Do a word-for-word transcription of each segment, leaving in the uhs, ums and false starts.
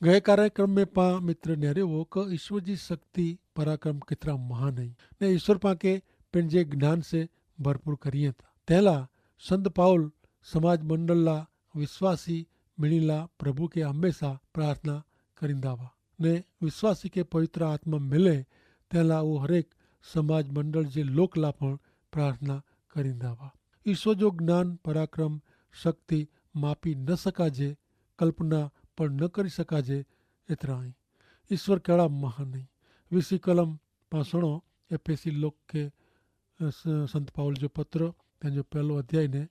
ગયે કાર્યક્રમ મેં પા મિત્ર નેરે વો કે ઈસ્વર જી શક્તિ પરાક્રમ કિતરા મહાન હૈં, ને ઈસ્વર પા કે પેનજે જ્ઞાન સે ભરપૂર કરિયે થા. તેલા સંત પાઉલ સમાજ મંડલ લા વિશ્વાસી મિણી લા પ્રભુ કે હમેંસા પ્રાર્થના કરીંદા વા, ને વિશ્વાસી કે પવિત્ર આત્મા મિલે તેલા વો હરેક સમાજ મંડલ જે લોક લા પણ પ્રાર્થના કરીંદા વા. ઈસ્વર જો જ્ઞાન પરાક્રમ શક્તિ માપી ન સકાજે, કલ્પના પણ ન કરી સકાજે. એતરા હૈં ઈસ્વર કહેડા મહાન હૈં. વિશી કલમ પાસણો એફેસી લોક કે સંત પાઉલ જો પત્ર તેનો પહેલો અધ્યાય ને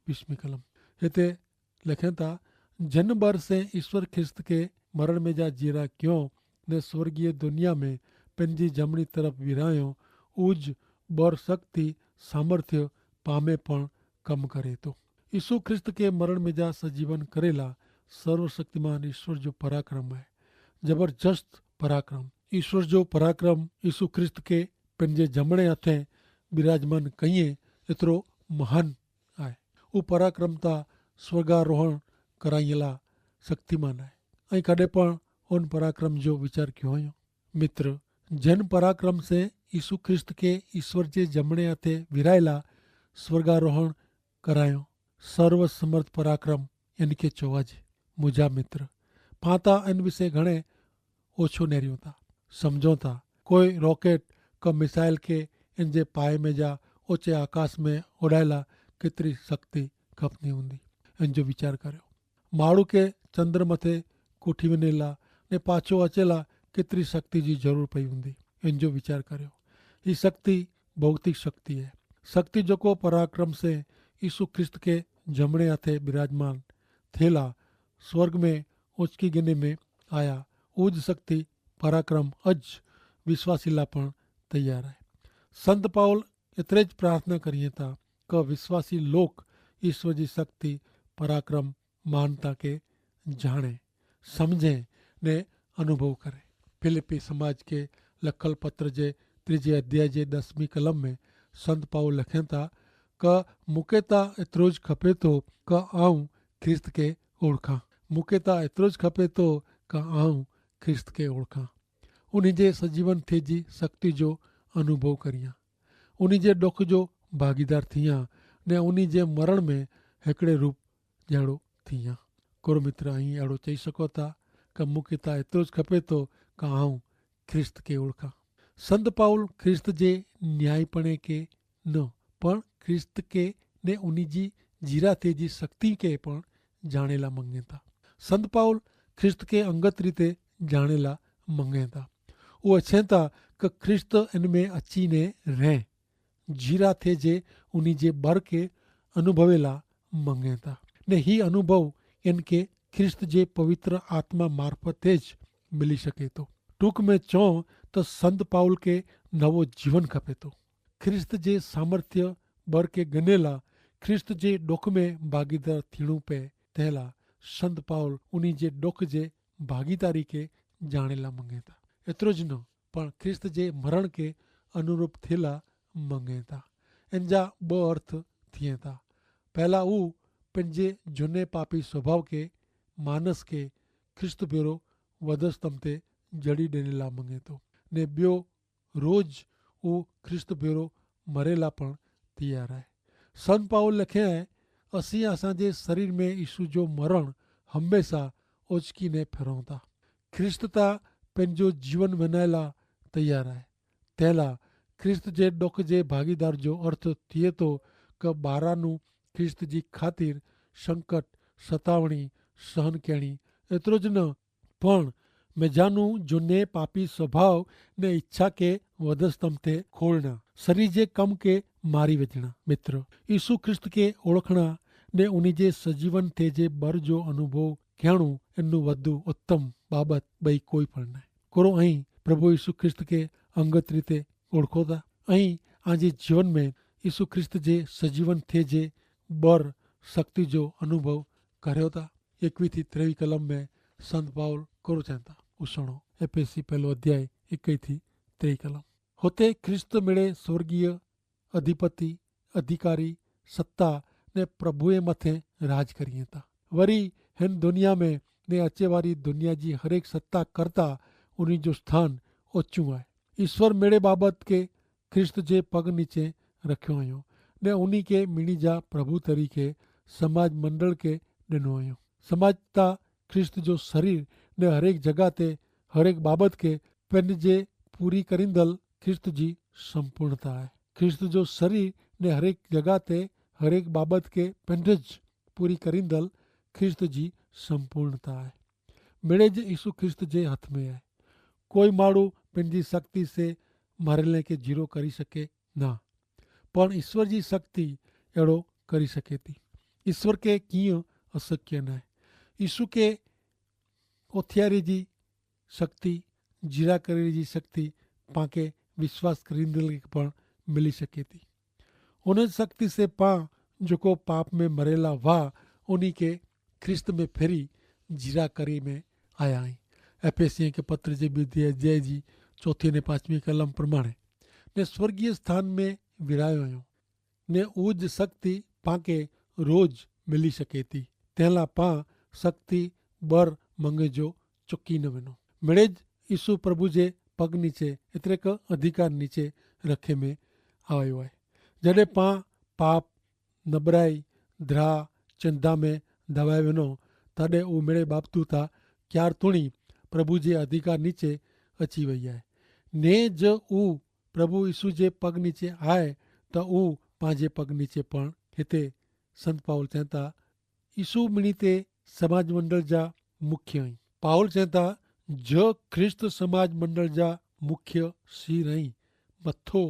વિશ્મી કલમ હેતા લેખેતા, જેન બર સે ઈસ્વર ખ્રિસ્ત કે મરણ મેં જા જીરા ક્યો ને સ્વર્ગીય દુનિયા મેં પેનજી જમણી તરફ વિરાયો, ઉજ બર શક્તિ સામર્થ્ય પામે પણ કમ કરે તો. ઈસુ ખ્રિસ્ત કે મરણ મેં જા સજીવન કરેલા સર્વશક્તિમાન ઈસ્વર જો પરાક્રમ હૈ. જબરજસ્ત પરાક્રમ. ઈસ્વર જો પરાક્રમ ઈસુ ખ્રિસ્ત કે પેનજે જમણે હાથે બિરાજમાન કહિએ એતરો મહાન આય. ઉપરાક્રમતા સ્વર્ગારોહણ કરાયેલા શક્તિમાન આય. અહીં કદે પણ ઉન પરાક્રમ જો વિચાર ક્યો હૈં? મિત્ર, જેન પરાક્રમ સે ઈસુ ખ્રિસ્ત કે ઈસ્વર જે જમણે હાથે વિરાયેલા સ્વર્ગારોહણ કરાયો, સર્વસમર્થ પરાક્રમ એન કે ચોવાજે. મુજા મિત્ર, પાંતા એન વિશે ઘણે ઓછો નેર્યું થા સમઝો થા. કોઈ રોકેટ કા મિસાઈલ કે એન જે પાય મેં જા ઓચે આકાશ મેં ઉડાયેલા કેતરી શક્તિ ખપની હુંદી? એન જો વિચાર કર્યો. માણૂ કે ચંદ્રમતે કોઠી વનેલા ને પાછો અચેલા કેતરી શક્તિ જી જરૂર પઈ હુંદી? એન જો વિચાર કર્યો. હી શક્તિ ભૌતિક શક્તિ હૈ. શક્તિ જોકો પરાક્રમ સે ઈસુ ખ્રિસ્ત કે જમણે હાથે બિરાજમાન થેલા સ્વર્ગ મેં ઓચકી ગને મેં આયા, ઉજ શક્તિ પરાક્રમ અજ વિશ્વાસીલા પણ તૈયાર હૈ. સંત પાઉલ એતરે જ પ્રાર્થના કરિયે તા કે વિશ્વાસી લોક ઈસ્વર જી શક્તિ પરાક્રમ માનતા કે જાણે સમઝે ને અનુભવ કરે. ફિલિપ્પી સમાજ કે લખલ પત્ર જે ત્રીજે અધ્યાય જે દસમી કલમ મેં સંત પાઉલ લખેતા કે મુકેતા એતરો જ ખપે તો કે આઉં ખ્રિસ્ત કે ઓળખા. મુકેતા એતરો જ ખપે તો કે આઉં ખ્રિસ્ત કે ઓળખા. ઉની જે સજીવન થે જી શક્તિ જો અનુભવ કરિયા, ઉની જે ડોખ જો ભાગીદાર થિયા, ને ઉની જે મરણ મેં હેકડ઼ે રૂપ જેડો થિયા. કોરો મિત્ર અહીં એડો ચહી શકો થા કે મુખ્યતા એતરો જ ખપે તો કે આઉં ખ્રિસ્ત કે ઓળખા. સંત પાઉલ ખ્રિસ્ત જે ન્યાયીપણે કે ન પણ ખ્રિસ્ત કે ને ઉની જી જીરા થે જી શક્તિ કે પણ જાણેલા મંગેતા. સંત પાઉલ ખ્રિસ્ત કે અંગત રીતે જાણેલા મંગેતા. ઉહ અચ્છેતા કે ખ્રિસ્ત એન મેં અચ્છી ને રહે જીરા થે જે ઉની જે બર કે અનુભવેલા મંગેતા. ને હી અનુભવ એન કે ખ્રિસ્ત જે પવિત્ર આત્મા મારફત થે જ મિલી શકે તો. ટૂંક મેં ચો તો સંત પાઉલ કે નવો જીવન ખપે તો. ખ્રિસ્ત જે સામર્થ્ય બર કે ગનેલા ખ્રિસ્ત જે ડોખ મેં ભાગીદાર થીણું પે તહેલા સંત પાઉલ ઉની જે ડોખ જે ભાગીદારી કે જાણેલા મંગેતા. એતરો જ ન પણ ખ્રિસ્ત જે મરણ કે અનુરૂપ થેલા મંગેતા. એન જા બહ અર્થ થિયેતા. પહેલા ઉં પેનજે જુને પાપી સ્વભાવ કે માનસ કે ખ્રિસ્ત ભેરો વધસ્તમ તે જડી દેનેલા મંગેતો. ને બ્યો રોજ ઉં ખ્રિસ્ત ભેરો મરેલા પણ તૈયાર હૈ. સંત પાઉલ લખે હૈ, અસી અસાંજે શરીર મેં ઈસુ જો મરણ હમેંસા ઓચકી ને ફેરવતા. ખ્રિસ્ત તા પેનજો જીવન વેનાયેલા તૈયાર હૈ. તેલા ખ્રિસ્ત જે ડોખ જે ભાગીદાર જો અર્થ થિયે તો કે બારાનું ખ્રિસ્ત જી ખાતર સંકટ સતાવણી સહન કહેણી. એતરો જ ન પણ મેજાનું જોને પાપી સ્વભાવ ને ઇચ્છા કે વધસ્તમ તે ખોલના સરી જે કમ કે મારી વજણા. મિત્ર, ઈસુ ખ્રિસ્ત કે ઓળખણા ને ઉની જે સજીવન તે જે બર જો અનુભવ કહેણું એનનું વધુ ઉત્તમ બાબત બઈ કોઈ પણ નાય. કોરો અહીં પ્રભુ ઈસુ ખ્રિસ્ત કે અંગત રીતે ઓળખોતા? અહીં આજે જીવન મેં ઈસુ ખ્રિસ્ત જે સજીવન તે જે બર શક્તિ જો અનુભવ કર્યો તા? એકવી થી ત્રેવી કલમ મેં સંત પાઉલ કરો ચેંતા ઉસણો. એફેસી પહેલો અધ્યાય એકવી થી ત્રેવી કલમ. હોતે ખ્રિસ્ત મેળે સ્વર્ગીય અધિપતિ અધિકારી સત્તા ને પ્રભુએ મતે રાજ કરિયે તા. વરી હેન દુનિયા મેં ને અચેવારી દુનિયા જી હરેક સત્તા કરતા ઉની જો સ્થાન ઓછું આય. ઈસ્વર મેળે બાબત કે ખ્રિસ્ત જે પગ નીચે રખ્યો અયો, ને ઉની કે મિણી જા પ્રભુ તરીકે સમાજ મંડળ કે ડેનો અયો. સમાજતા ખ્રિસ્ત જો શરીર ને હરેક જગા તે હરેક બાબત કે પેનજે પૂરી કરીંદલ ખ્રિસ્ત જી સંપૂર્ણતા આય. ખ્રિસ્ત જો શરીર ને હરેક જગા તે હરેક બાબત કે પેનજ પૂરી કરીંદલ ખ્રિસ્ત જી સંપૂર્ણતા આય. મેળે જ ઈસુ ખ્રિસ્ત જે હથ મેં આય. કોઈ માણુ પેનજી શક્તિ સે મરેલે કે જીરો કરી શકે ના, પણ ઈસ્વર જી શક્તિ એડો કરી શકે તી. ઈસ્વર કે કિયાં અશક્ય નાય. ઈસુ કે ઓથિયારી જી શક્તિ, જીરા કરેરી જી શક્તિ પાંકે વિશ્વાસ કરીંદલ કે પણ મિલી શકે તી. ઉન શક્તિ સે પાં જોકો પાપ મેં મરેલા વાહ ઉની કે ખ્રિસ્ત મેં ફેરી જીરા કરી મેં આયા હૈં. એફેસિયે કે પત્ર જે બીજે અધ્યાય જી ચોથી ને પાંચમી કલમ પ્રમાણે ને સ્વર્ગીય સ્થાન મેં વિરાયો અયો. ને ઉજ શક્તિ પાંકે રોજ મિલી શકે તી. તેલા પાં શક્તિ બર મંગે જો ચુકી ન વેનો. મેળે જ ઈસુ પ્રભુ જે પગ નીચે એતરે કે અધિકાર નીચે રખે મેં આવાયો હૈ. જડે પાં પાપ નબરાઈ ધ્રા ચિંતા મેં દબાઈ વેનો, તદે ઉમેડે બાબદૂતા ક્યાર તુણી પ્રભુ જે અધિકાર નીચે અચી વૈયા હૈ. ને જ ઉ પ્રભુ ઈસુ જે પગ નીચે આય, તો ઉ પાંજે પગ નીચે પણ હેતે. સંત પાઉલ ચેંતા ઈસુ મિણી તે સમાજ મંડળ જા મુખ્ય હૈં. પાઉલ ચેંતા, જો ખ્રિસ્ત સમાજ મંડળ જા મુખ્ય સીર હૈં, મથો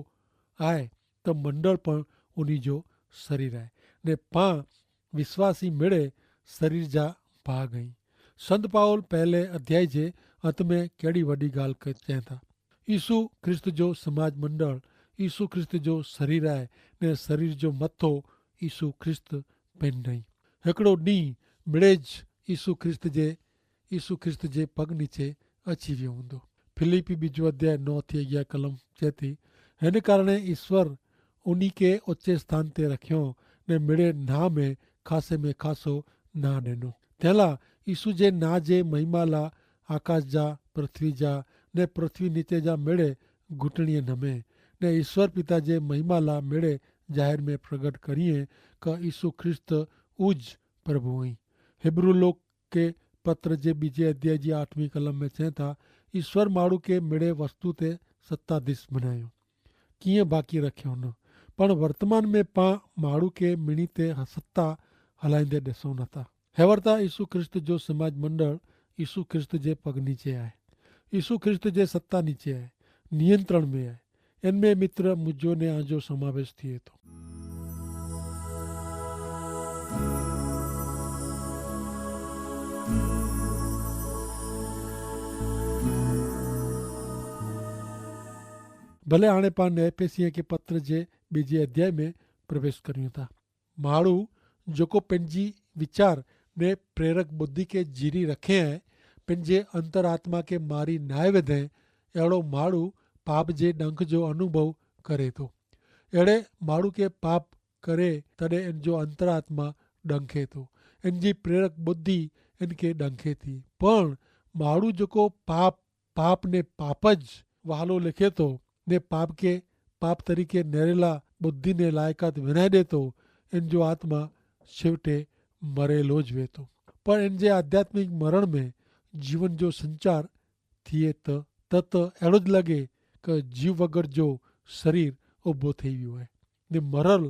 આય, તો મંડળ પણ ઉની જો શરીર આય. ને પાં વિશ્વાસી મેળે શરીર જા ભાગ હૈં. સંત પાઉલ પહેલે અધ્યાય જે અંત મેં કહેડી વડી ગાલ ચેંતા, ઈસુ ખ્રિસ્ત જો સમાજ મંડળ ઈસુ ખ્રિસ્ત જો શરીર આય, ને શરીર જો મથો ઈસુ ખ્રિસ્ત પેન નહીં. હેકડો દી મેળે જ ઈસુ ખ્રિસ્ત જે ઈસુ ખ્રિસ્ત જે પગ નીચે અચી વ્યો હૂંદો. ફિલિપી બીજો અધ્યાય નવ થી અગિયાર કલમ ચેતી, હેન કારણે ઈસ્વર ઉની કે ઓચ્ચે સ્થાન તે રખ્યો, ને મેળે ના મેં ખાસે મેં ખાસો ના ડેનો. તેલા ઈસુ જે ના જે મહિમાલા આકાશ જા પૃથ્વી જા ને પૃથ્વી નીચે જા મેળે ઘૂંટણીએ નમે, ને ઈસ્વર પિતા જે મહિમાલા મેળે જાહેર મેં પ્રગટ કરીએ, કે ઈસુ ખ્રિસ્ત ઉજ પ્રભુ હૈં. હેબ્રૂ લોક કે પત્ર જે બીજે અધ્યાય જી આઠમી કલમ મેં ચેંતા, ઈસ્વર માણુ કે મેળે વસ્તુ તે સત્તાધીશ બનાયો, કિંય બાકી રખ્યો ન. પણ વર્તમાન મેં પાં માણુ કે મિણી તે સત્તા હલાઈંદે દેસો નતા. હેવરતા ઈસુ ખ્રિસ્ત જો સમાજ મંડળ ઈસુ ખ્રિસ્ત જે પગ નીચે આય, ઈસુ ખ્રિસ્ત જે સત્તા નીચે આય, નિયંત્રણ મેં આય. એન મેં મિત્ર મુજો ને આજો સમાવેશ થિયે તો. ભલે આણે પાં નેપેસિયા કે પત્ર જે બીજે અધ્યાય મેં પ્રવેશ કર્યું થા. માણુ જોકો પેનજી વિચાર ને પ્રેરક બુદ્ધિ કે જીરી રખે હૈ, પેનજે અંતરાત્મા કે મારી નાય વધે, એડો માણુ પાપ જે ડંખ જો અનુભવ કરે થો. એડે માણુ કે પાપ કરે તદે એનજો અંતરાત્મા ડંખે થો, એનજી પ્રેરક બુદ્ધિ એનકે ડંખે થી. પણ માણુ જોકો પાપ પાપ ને પાપ જ વહાલો લેખે તો ને પાપ કે પાપ તરીકે નેરેલા બુદ્ધિ ને લાયકાત વિનાઈ દેતો, એન જો આત્મા છેવટે મરેલો જ વેતો. પણ એન જે આધ્યાત્મિક મરણ મેં જીવન જો સંચાર થિયે તો તત એડો જ લગે કે જીવ વગર જો શરીર ઉભો થઈ વ્યો હૈ, ને મરલ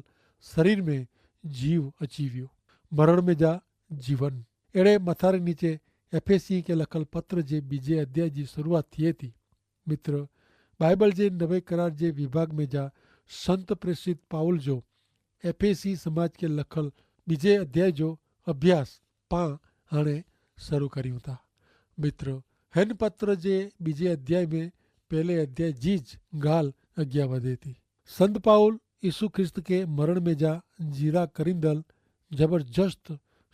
શરીર મેં જીવ અચી વ્યો. મરણ મેં જા જીવન એડે મથારે નીચે એફેસી કે લખલ પત્ર જે બીજે અધ્યાય જી શરૂઆત થિયે થી. મિત્ર, બાઈબલ જે નવે કરાર જે વિભાગ મેં જા સંત પ્રેસિત પાઉલ જો એફેસી સમાજ કે લખલ બીજે અધ્યાય જો અભ્યાસ પાં હાણે શરૂ કર્યું થા. મિત્ર, હેન પત્ર જે બીજે અધ્યાય મેં પહેલે અધ્યાય જી જ ગાલ અગિયા વધે થી. સંત પાઉલ ઈસુ ખ્રિસ્ત કે મરણ મેં જા જીરા કરીંદલ જબરજસ્ત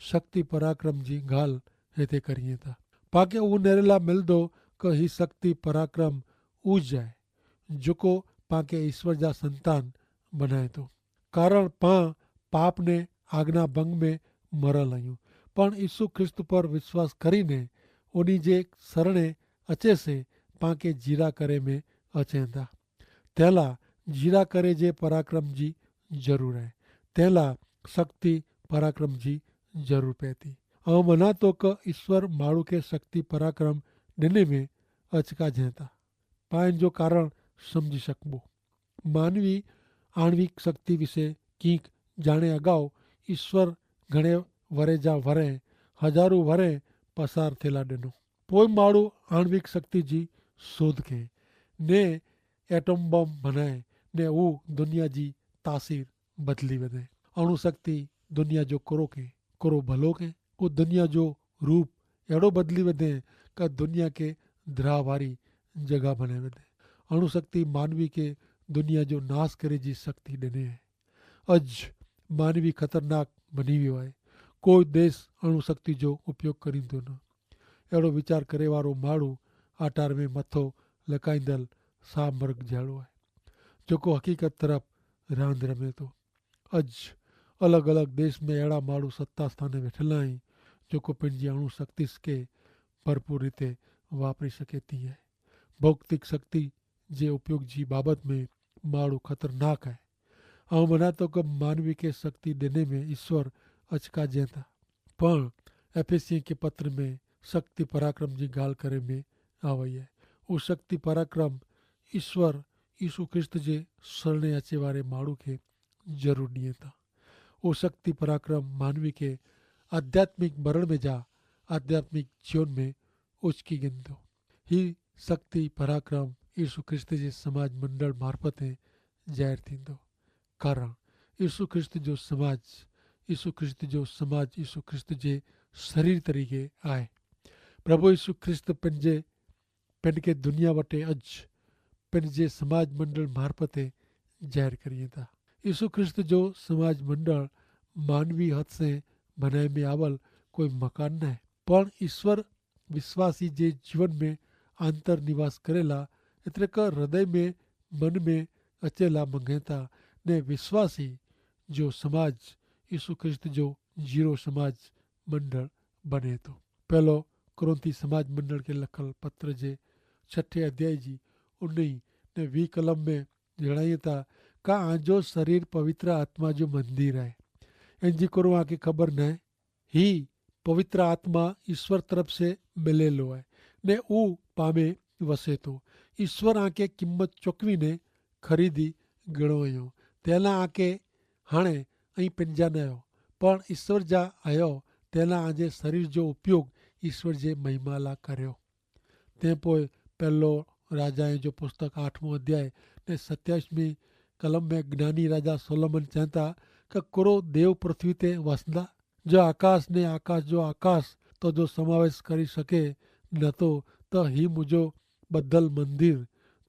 શક્તિ પરાક્રમ જી ગાલ હેતે કરીએ થા. પાકે ઉનેરેલા મિલદો કે હી શક્તિ પરાક્રમ ઉજ આય જોકો પાકે ઈસ્વર જા સંતાન બનાયતો. કારણ પાં પાપને આજ્ઞાભંગ મેં મરલ અયું. પણ ઈસુ ખ્રિસ્ત પર વિશ્વાસ કરીને ઉની જે સરણે અચે સે પાંકે જીરા કરે મેં અચેંદા. તેલા જીરા કરે જે પરાક્રમ જી જરૂર હૈ. તેલા શક્તિ પરાક્રમ જી જરૂર પૈતી. અવમના તો કે ઈસ્વર માણુ કે શક્તિ પરાક્રમ દેને મેં અચકા જેંતા. પાયન જો કારણ સમઝી શકબો. માનવી આણ્વિક શક્તિ વિશે કિંક જાણે અગાઉ ઈસ્વર ઘણે વરે જા વરે હજારુ વરે પસાર થેલા દેનો. પોય માડૂ આણ્વિક શક્તિ જી શોધ કે ને એટોમ બોમ્બ ભનાએ ને ઉ દુનિયા જી તાસીર બદલી વધે. અણુશક્તિ દુનિયા જો કરો કે કરો ભલો કે ઉ દુનિયા જો રૂપ એડો બદલી વધે કે દુનિયા કે ધ્રાવારી જગા ભને વધે. અણુશક્તિ માનવી કે દુનિયા જો નાસ કરે જી શક્તિ દેને હૈ. અજ માનવી ખતરનાક બની વ્યો હૈ. કોઈ દેશ અણુશક્તિ જો ઉપયોગ કરીંદો ન. એડો વિચાર કરે વારો માડૂ આટાર મેં મથો લકાઈંદલ સામર્ગ જેડો હૈ, જોકો હકીકત તરફ રાંધ રમે તો. અજ અલગ અલગ દેશ મેં એડા માડૂ સત્તા સ્થાને વેઠેલા હૈં, જોકો પન જી અણુશક્તિ કે ભરપૂર રીતે વાપરી શકે તી હૈ. ભૌતિક શક્તિ જે ઉપયોગ જી બાબત મેં માડૂ ખતરનાક હૈ. અવમના તો કે માનવી કે શક્તિ દેને મેં ઈસ્વર અચકા જેંતા. પણ એફેસિયન કે પત્ર મેં શક્તિ પરાક્રમ જી ગાલ કરે મેં આવય હૈ. ઉસ શક્તિ પરાક્રમ ઈસ્વર ઈસુ ખ્રિસ્ત જે સરણે અચેવારે માડૂ કે જરૂર નિયે થા. ઉસ શક્તિ પરાક્રમ માનવી કે આધ્યાત્મિક મરણ મેં જા આધ્યાત્મિક જીવન મેં ઉચકી ગિંદો. હી શક્તિ પરાક્રમ ઈસુ ખ્રિસ્ત જે સમાજ મંડળ મારફત હૈ જાહેર થીંદો. કારણ ઈસુ ખ્રિસ્ત જો સમાજ ઈસુ ખ્રિસ્ત જો સમાજ ઈસુ ખ્રિસ્ત જે શરીર તરીકે આય. પ્રભુ ઈસુ ખ્રિસ્ત પન જે પન કે દુનિયા વટે અજ પન જે સમાજ મંડળ મારફત હૈ જાહેર કરીએ થા. ઈસુ ખ્રિસ્ત જો સમાજ મંડળ માનવી હત સે ભનાઈ મેં આવલ કોઈ મકાન નાય, પણ ઈસ્વર વિશ્વાસી જે જીવન મેં આંતર નિવાસ કરેલા એતરે કે હૃદય મેં મન મેં અચેલા મંગેતા ને વિશ્વાસી જો સમાજ ઈસુ ખ્રિસ્ત જો જીરો સમાજ મંડળ બને તો. પહેલો કોરિંથી સમાજ મંડળ કે લખલ પત્ર જે છઠે અધ્યાય જી ઉન્નઈ ને વી કલમ મેં જણાયે તા કા આજો શરીર પવિત્ર આત્મા જો મંદિર હૈ. એન જી કોરો આકે ખબર નાય. હી પવિત્ર આત્મા ઈસ્વર તરફ સે મિલેલો હૈ ને ઉપામે વસે તો. ઈસ્વર આકે કિંમત ચોકવી ને ખરીદી ગણવાયો. તેલા આકે હાણે અહીં પંજા નયો પણ ઈસ્વર જા આયો. તેલા આજે શરીર જો ઉપયોગ ઈસ્વર જે મહિમાલા કર્યો. તે પોય પહેલો રાજાએ જો પુસ્તક આઠમો અધ્યાય ને સત્યાઈસમી કલમ મેં જ્ઞાની રાજા સોલોમન ચેંતા કે કુરો દેવ પૃથ્વી તે વસંદા? જો આકાશ ને આકાશ જો આકાશ તો જો સમાવેશ કરી શકે નતો, તો હી મુજો બદલ મંદિર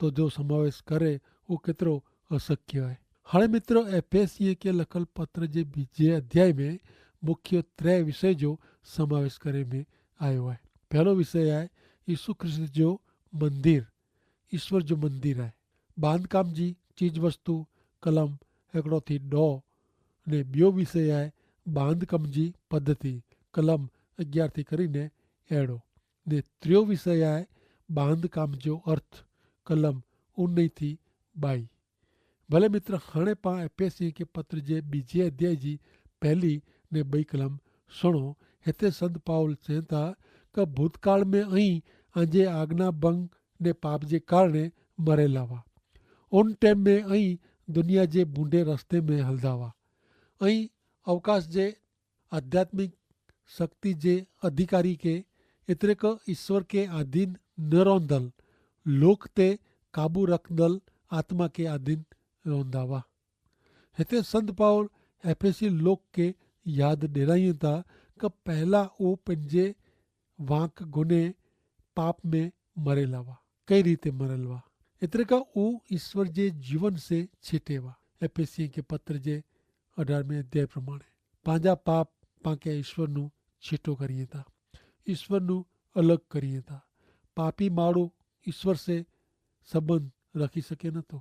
તો જો સમાવેશ કરે ઉ કેતરો અશક્ય હૈ. હાણે મિત્ર એફેસિયે કે લખલ પત્ર જે બીજે અધ્યાય મેં મુખ્ય ત્રે વિષય જો સમાવેશ કરે મેં આયો હૈ. પહેલો વિષય હૈ ઈસુ ખ્રિસ્ત જો મંદિર ઈસ્વર જો મંદિર હૈ. બાંધકામ જી ચીજવસ્તુ કલમ હેકડો થી ડો. ને બ્યો વિષય હૈ બાંધકામ જી પદ્ધતિ કલમ અગિયાર થી કરી ને એડો. ને ત્રિયો વિષય હૈ બાંધકામ જો અર્થ કલમ ઉન્નઈ થી બાઈ. ભલે મિત્ર હણે પા એફેસી કે પત્ર જે બીજે અધ્યાય જી પહેલી ને બઈ કલમ સુણો. હેતે સંત પાઉલ ચેંતા કે ભૂતકાળ મેં અહીં આજે આજ્ઞાભંગ ને પાપ જે કારણે મરેલા વા. ઉન ટેમ મેં અહીં દુનિયા જે ભૂંડે રસ્તે મેં હલદા વા. અહીં અવકાશ જે આધ્યાત્મિક શક્તિ જે અધિકારી કે એતરે કે ઈસ્વર કે આધીન ન રોંધલ લોક તે કાબુ રખદલ આત્મા કે આધીન રોંધા વા. હેતા સંત પાઉલ એફેસી લોક કે યાદ ડેરાઈ તા કે પહેલા ઓ પંજે વાંક ગુને પાપ મેં મરેલા વા. કઈ રીતે મરેલા વા? એતરે કા ઉ ઈસ્વર જે જીવન સે છેટે વા. એફેસી કે પત્ર જે અઢારમે અધ્યાય પ્રમાણે પાંજા પાપ પાંકે ઈસ્વરનું છેટો કરીએ તા, ઈસ્વરનું અલગ કરીએ તા. પાપી માળો ઈસ્વર સે સંબંધ રાખી શકે નતો.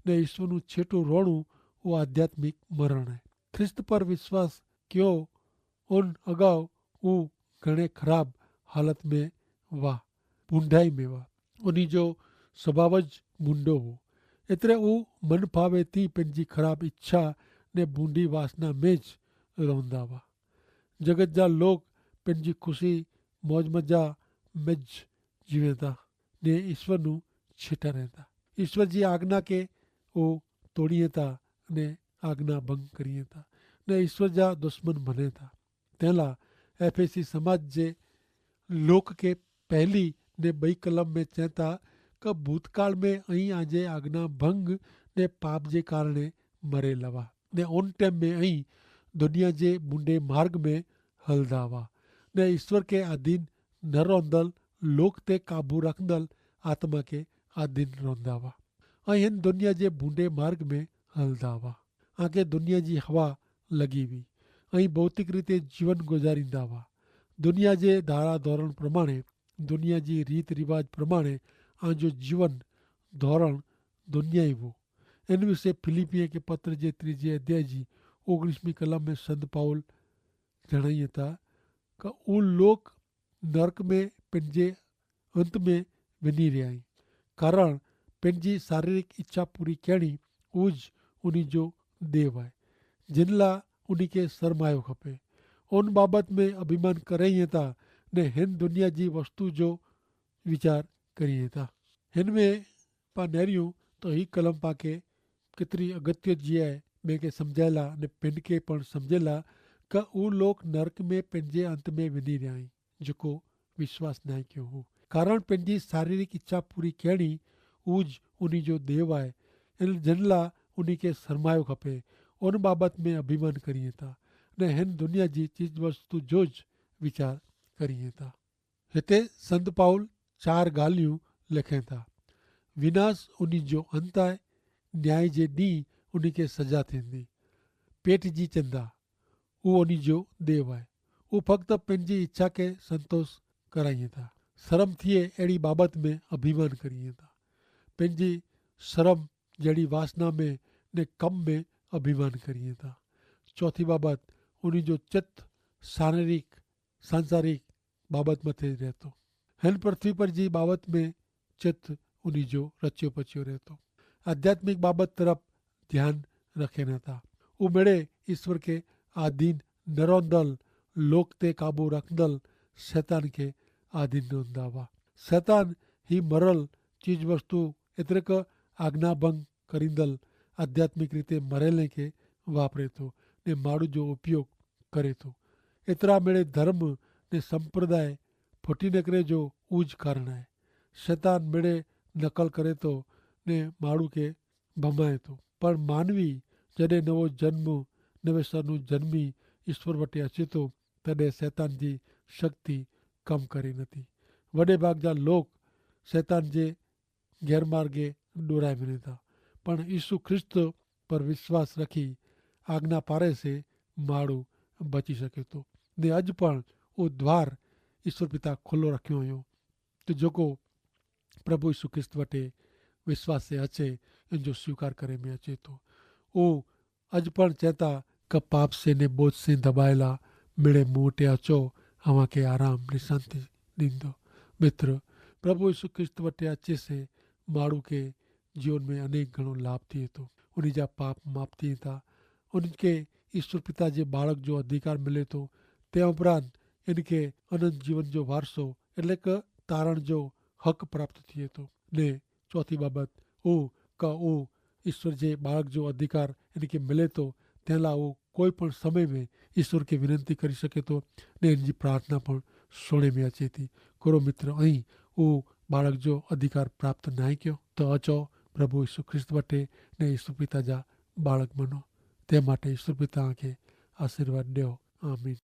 ને ઈસ્વરનું છેટો રોણું વો આધ્યાત્મિક મરણ હૈ. ખ્રિસ્ત પર વિશ્વાસ ક્યો ઉન અગાઉ ઉહ ઘણે ખરાબ હાલત મેં વાહ, ભૂંડાઈ મેં વાહ. ઉની જો સ્વભાવ જ ભૂંડો હો. એતરે ઉહ મન ફાવે થી પહનજી ખરાબ ઇચ્છા ને ભૂંડી વાસના મેં જ રોંધા વાહ. જગત જા લોક પહનજી ખુશી મોજમજા મેં જ જીવેતા ને ઇશ્વરનું છેટા રહેતા. ઇશ્વર જી આજ્ઞા કે ઉહ તોડિયેતા ને આજ્ઞા ભંગ કરિયેતા ને ઇશ્વર જા દુશ્મન ભનેતા. તેલા એફેસી સમાજ જે લોક કે પહેલી ને બઈ કલમ મેં ચેંતા કે ભૂતકાળ મેં અહીં આજે આજ્ઞા ભંગ ને પાપ જે કારણે મરે લવા ને ઉન ટેમ મેં અહીં દુનિયા જે બુંડે માર્ગ મેં હલદા વા ને ઇશ્વર કે આધીન નરોંદલ લોક તે કાબૂ રાખંદલ આત્મા કે આધીન રોંદા વા. અહીં હેન દુનિયા જે બુંડે માર્ગ મેં હલદા વા. આંકે દુનિયા જી હવા લગી વી. અહીં ભૌતિક રીતે જીવન ગુજારીંદા વા. દુનિયા જે ધારા ધોરણ પ્રમાણે દુનિયા જી રીત રિવાજ પ્રમાણે આંજો જીવન ધોરણ દુનિયાઈ વો. એન વિશે ફિલિપિયા કે પત્ર જે ત્રીજે અધ્યાય જી ઓગણીસમી કલમ મેં સંત પાઉલ જણાઈ હતા કે ઉ લોક નર્ક મેં પહનજે અંત મેં વિની રહ્યા હૈં. કારણ પહનજી શારીરિક ઇચ્છા પૂરી કહેણી ઉજ ઉની જો દેવ આય. જિનલા ઉની કે સરમાયો ખપે ઉન બાબત મેં અભિમાન કરેં હૈં તા ને હેન દુનિયા જી વસ્તુ જો વિચાર કરી હૈં તા. હેન મેં પા નેર્યું તો હી કલમ પાકે કિતરી અગત્ય જી આય મેં કે સમઝાયેલા ને પહન કે પણ સમઝેલા કે ઉ લોક નર્ક મેં પહનજે અંત મેં વિની રહ્યા હૈં. જેકો વિશ્વાસ નાઈ કયો હો કારણ પહનજી શારીરિક ઇચ્છા પૂરી કહેણી ઉજ ઉની જો દેવ આય. એન જનલા ઉની કે સરમાયો ખપે ઉન બાબત મેં અભિમાન કરી હૈં તા ને હેન દુનિયા જી ચીજ વસ્તુ જો જ વિચાર કરી હૈં તા. હેતા સંત પાઉલ ચાર ગાલિયું લેખે થા. વિનાશ ઉની જો અંત આય. ન્યાય જે દી ઉની કે સજા થેંદી. પેટ જી ચંદા ઉ ઉની જો દેવ આય. ઉ ફક્ત પહનજી ઇચ્છા કે સંતોષ કરાઈ થા. સરમ થિયે એડી બાબત મેં અભિમાન કરી થા. પહનજી સરમ જેડી વાસના મેં ને કમ મેં અભિમાન કરી થા. ચોથી બાબત ઉની જો ચિત શારીરિક સાંસારિક બાબત મતે રહેતો. હેન પૃથ્વી પર જી બાબત મેં ચિત ઉની જો રચ્યો પચ્યો રહેતો. આધ્યાત્મિક બાબત તરફ ધ્યાન રખે નતા. ઉમેડે ઇશ્વર કે આધીન નરોંદલ લોક તે કાબૂ રખંદલ સૈતાન કે આધીન નોંધાવા. સૈતાન હી મરલ ચીજવસ્તુ એતરેક આજ્ઞાભંગ કરીંદલ આધ્યાત્મિક રીતે મરેલે કે વાપરે તો ને માડૂ જો ઉપયોગ કરે તો. એતરા મેળે ધર્મ ને સંપ્રદાય ફોટી નકરે જો ઉજ કારણ હૈ. શૈતાન મેળે નકલ કરે તો ને માડૂ કે ભમાય તો. પણ માનવી જડે નવો જન્મ નવેસરનું જન્મી ઇશ્વર વટે અચેતો તદે શૈતાન જી શક્તિ કમ કરે નથી. વડે ભાગ જા લોક શૈતાન જે ગેરમાર્ગે ડોરાઈ વેને થા. પણ ઈસુ ખ્રિસ્ત પર વિશ્વાસ રખી આજ્ઞા પારે સે માડૂ બચી શકે તો. ને અજ પણ ઉ દ્વાર ઈસુ પિતા ખુલ્લો રખ્યો હૈં. તો જોકો પ્રભુ ઈસુ ખ્રિસ્ત વટે વિશ્વાસ સે હૈ એન જો સ્વીકાર કરે મેં અચે તો ઉ અજ પણ ચેતા કે પાપ સે ને બોજ સે ધબાયેલા મેળે મું વટે અચો. હવા કે આરામ ને શાંતિ દીંદો. મિત્ર, પ્રભુ ઈસુ ખ્રિસ્ત વટે અચે સે માડૂ કે જીવન મેં અનેક ઘણો લાભ થી થો. ઉની જા પાપ માફ થી થા. ઉની કે ઈસુ પિતા જે બાળક જો અધિકાર મિલે થો. તે ઉપરાંત એન કે અનંત જીવન જો વારસો એટલે કે તારણ જો હક પ્રાપ્ત થી થો. ને ચોથી બાબત ઉ કે ઉ ઈસુ જે બાળક જો અધિકાર એન કે મિલે થો તેલા ઉ કોઈ પણ સમય મેં ઈસુ કે વિનંતી કરી શકે થો. ને એન જી પ્રાર્થના પણ સોણે મેં અચે થી. કોરો મિત્ર અહીં ઉ બાળક જો અધિકાર પ્રાપ્ત નાઈ કયો તો અચો પ્રભુ ઈસુ ખ્રિસ્ત વટે ને ઈસુ પિતા જા બાળક બનો. તે માટે ઈસુ પિતા કે આશીર્વાદ દેવો. આમીન.